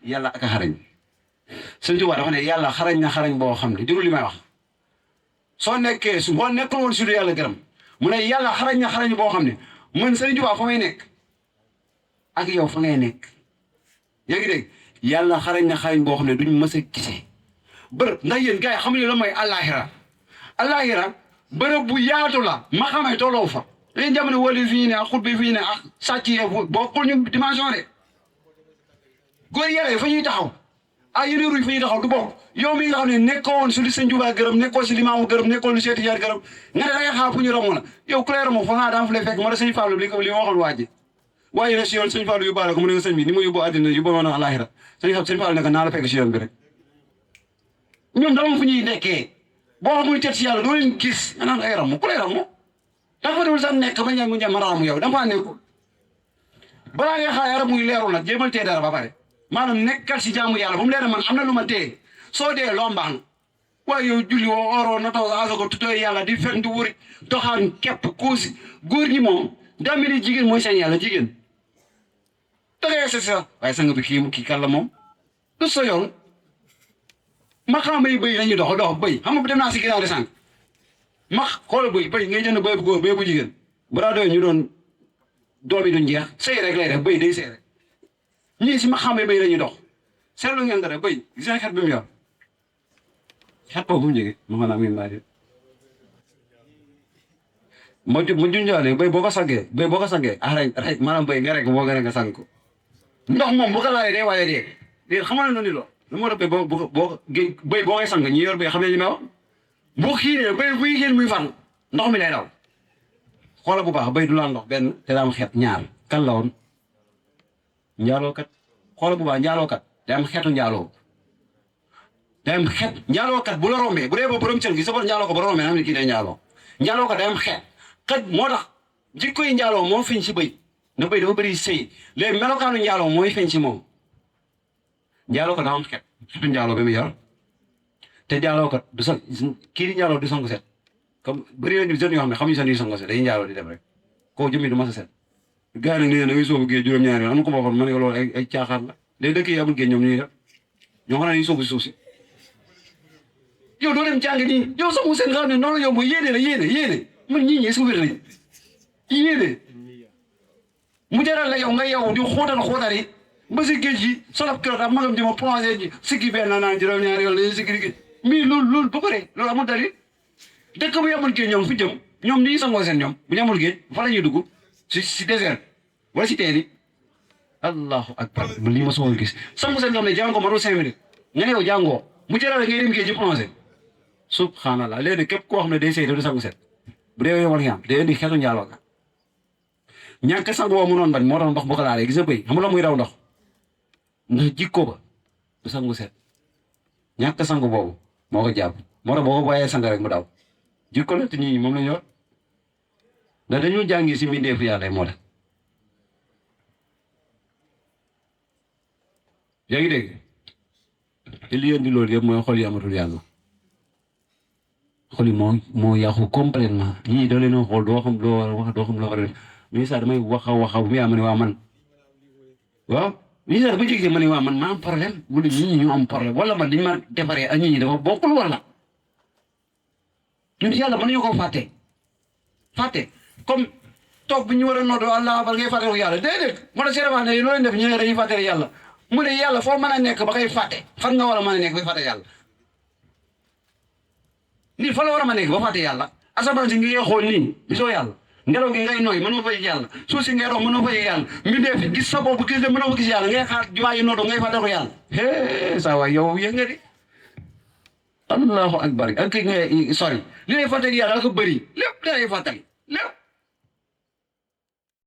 yàlla ak a xarañ sëñ Tuubaa dafa ne yàlla xarañ na xarañ boo xam ne déglu li may wax soo nekkee su boo nekkul woon si lu yàlla gërëm mu ne yàlla xarañ na xarañ boo xam ne man sëñ Tuubaa fa may nekk ak yow fa ngay nekk yaa ngi dégg yàlla xarañ na xarañ boo xam ne duñ mës a gisee bërëb ndax yéen gars yi xamuñu la mooy àllaaxira àllaaxira bërëb bu yaatu la ma xamee tolloo fa léegi jamono wali fii ne ak xut bi fii ne ak sàcc yee bokkul ñu dimension de góor yàlla fa ñuy taxaw ah yeneen ruuj fa ñuy taxaw du bokk yow mi nga xam ne nekkoon su li sëñ Tuubaa gërëm nekkoon si limaamu gërëm nekkoon lu Seex Tijaan gërëm nga ne da ngay xaar fu ñu ramu la yow ku lay ramu fa ngaa daan fa lay fekk moo tax sëñ Fallu li ma waxoon waa ji waaye ne si yoon sëñ Fallu yóbbaale ko mu ne sëñ bi ni ma yóbbu àddina yóbbu ma na àllaaxira sëñ Fallu ne ko naa la fekk si yoon bi rek ñoom dama fu ñuy nekkee boo muy tet si yàlla doo leen gis nga naan ay ramu ku lay ramu dafa fa dul sax nekk ba ñaan mu ñaan ma ramu yow dama faa nekkul balaa ngay xaar yaram muy leerul nag jéemal tee dara ba pare maanaam nekkal si jaamu yàlla bu mu leer man am na lu ma tee soo dee lombaan waaye yow julli woo oro na taw asago tutooy yàlla di fen di wuri doxaan képp kuusi góor ñi moom daa mel ni jigéen mooy seen yàlla jigéen da ngay sa sa waaye sang bi kii kan la moom du sa yoon ma xam bay bëy lañuy dox bëy xam nga dem naa si ginnaaw de sànq max xoolal bëy ngay jënd bëy bu góor bëy bu jigéen balaa doy ñu doon doom yi duñ jeex sëy rek lay def bëy day sëy rek ñii si ma xamee bëy lañuy dox seetlu ngeen dara bëy gis nga xet bi mu yor xet boobu mu jógee ma xam naa mu junjaale bëy boo ko saggee rek maanaam bëy nga rek boo nga nga sang ko ndox moom bu ko laalee day waaye dee dé xamal na ni lo lu moo tax bëy bëy boo koy sang ñi yor bëy xam ne ñu meew boo xiinee bëy buy xiin muy fan ndox mi lay daw xoola bu baax bëy du laal ndox benn te daa am xeet ñaar kan la woon njaalookat xoola bu baax njaalookat day am xeetu njaaloo day am xeet njaalookat bu la rombee bu dee ba borom cër gi sa bor njaaloo ko ba rombee am ne kii day njaalookat day am xeet xëj moo tax jikko yi njaaloo moo feeñ si bëy na bëy dafa bëri sëy léegi melokaanu njaaloo mooy feeñ si moom njaalookat daa am xeet xeetu njaaloo bi mu yor te njaalookat du sa kii di njaaloo du sangu set comme bëri nañu jeunes yoo xam ne xamuñu sax ni sangu set day njaaloo di dem rek koo jëmmi du mas a set gars yi nag nee na ngay soobu géej juróom-ñaari yoon am na ko ma waxoon ma ne ko loolu ay caaxaan la léegi dëkk yi amul géej ñoom ñuy def ñoo xam ne dañuy soobu si suuf si yow doo dem jàng nii yow sangu set nga xam ne noonu la yow mooy yéene man ñii ñi est-ce que wér nañ yéene mu jaral la yow nga yow di xóotali ba si géej gi solop kilo daal magam ji ma plongé ji sikki benn naan juróom-ñaari yoon la sikki géej mais loolu ba pare loolu amul dalil dëkk bu yamul géej ñoom fu jëm ñoom ni sangoo seen ñoom bu ñu amul géej fa la ñuy dugg si désert wala si teen yi allahu akbar lii ma soo gis sangu seen nga xam ne jàngoo matul 5 minutes nga ne yow jàngoo mu jaral la ngay dem géej ji plongé subhanallah léegi képp koo xam ne day sëy du sangu set bu dee yow nga day indi xeetu njaaloo ga ñàkk sangu woo mu noon bañ moo tax ndox bu ko laalee gis nga bëy xam nga muy daw ndox ndax jikko ba du sangu set ñàkk sangu boobu moo ko jàpp moo tax boo ko bàyyee sang rek mu daw jikko la te ñii moom la ñu yor ndax dañoo jàngi si mbindeefu yàlla moo tax yaa ngi dégg te li indi loolu yëpp mooy xol yi amatul yàlla xol yi moo yàqu complètement ñii da leen a xool doo xam loo war a wax doo xam loo war a def mais ça damay wax bu mu yaa ma ne waa man waaw mais ça dama jékki ma ne waa man ma am problème wala ñii ñu am problème wala man dañ ma defaree ak ñii dafa bokkul wala ñun yàlla mën nañu ko fàtte comme toog bi ñu war a noddoo Allah bal ngay fàtte yàlla déedéet moo tax seeramaa ne loo leen def ñu ne dañuy fàtte yàlla mu ne yàlla foo mën a nekk ba koy fàtte fan nga war a mën a nekk ba fàtte yàlla nit fa la war a mën a nekk ba fàtte yàlla asamaan si ngi ngay xool nii gisoo yàlla ngelaw gi ngay nooy mënoo fa yëg yàlla suuf si ngay dox mënoo fa yëg yàlla mbindeef fi gis sa bopp gis de mënoo fa gis yàlla ngay xaar jumaa yi noddoo ngay fàtte ko yàlla hee saa waay yow yëg nga di allahu akbar ak ki ngay sori li lay fàttali yàlla ko bëri lépp da lay fàttali lépp